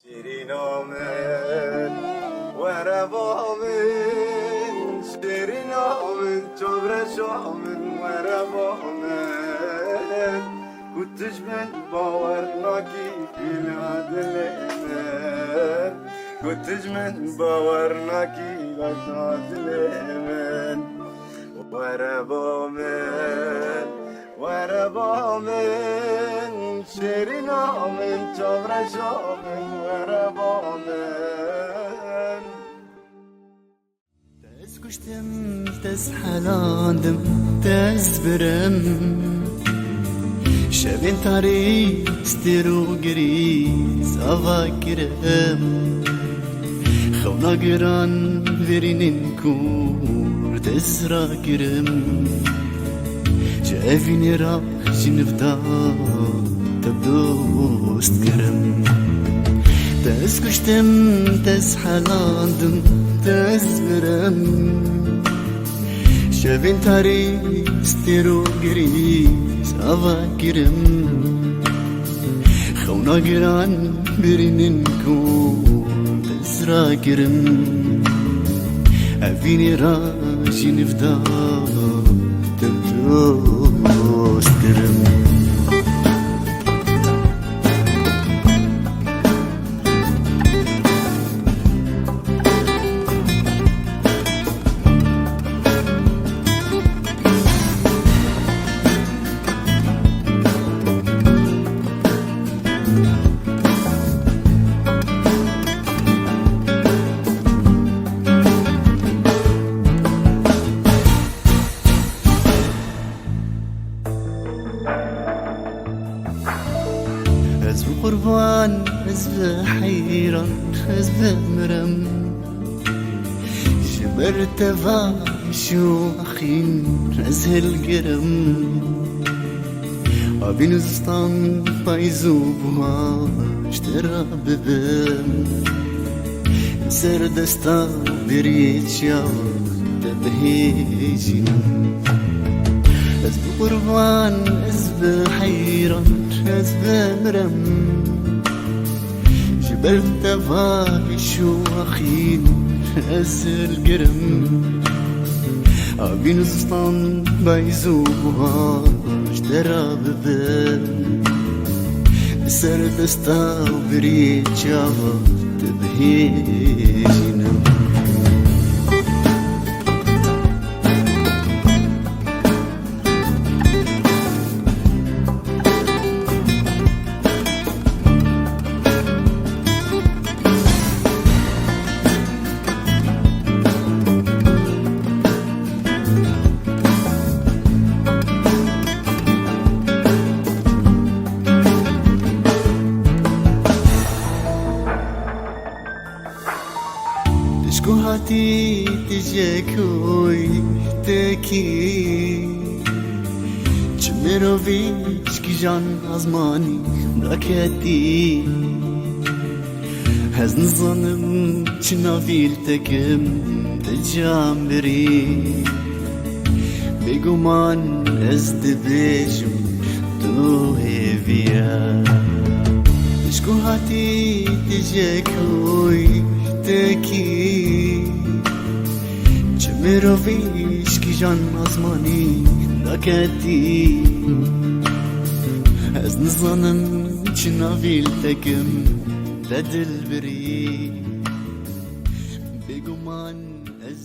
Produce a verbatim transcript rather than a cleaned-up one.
Şêrîna min, were ba min, şêrîna min, çavreşa min, were ba min. Ku tu ji min bawer nakî, bila dilê min. Ku tu ji min bawer nakî, bila dilê min. Were ba min, were ba min, şêrîna min, çavreşa min, were ba min. Ez kuştim, ez helandim, ez birim. Şevên tarî, stêr û girîs ava kirim. Xewna giran verînin kurt ez rakirim. Ji evînê ra jî nivda te dost kirim. Te ez kuştim, te ez helandim, te ez birim. Şevên tarî, stêr û girîs ava kirim. Xewna giran birînin ku ez rakirim. Evînê ra jî nivda te dost kirim. Ez bi qurban, ez bi heyran, ez bi mirim. Ji ber te va şûxîn ez hilgirim. Avîn û zistan, payîz û buhar ji te re bibim. Ser desta beriyê çawa te bihêjînim. Ez bi qurban, ez bi heyran, ez bi mirim. Ji ber te va şûxîn ez hilgirim. Avîn û zistan, payîz û buhar ji te re bibim. Ser desta û biriyê çawa te bihêjînim. Tişko hatî tije koy tekî. Çi mirovî ji kîjan azmanî daketî. Ez nizanim çi navîl tekim te can birî. Bêguman ez dibêjim tu hêviye. Ji ku hatî tije koy tekî. Çi mirovî ji kîjan azmanî daketî. Ez nizanim çi navîl tekim Te dilbirî, bêguman ez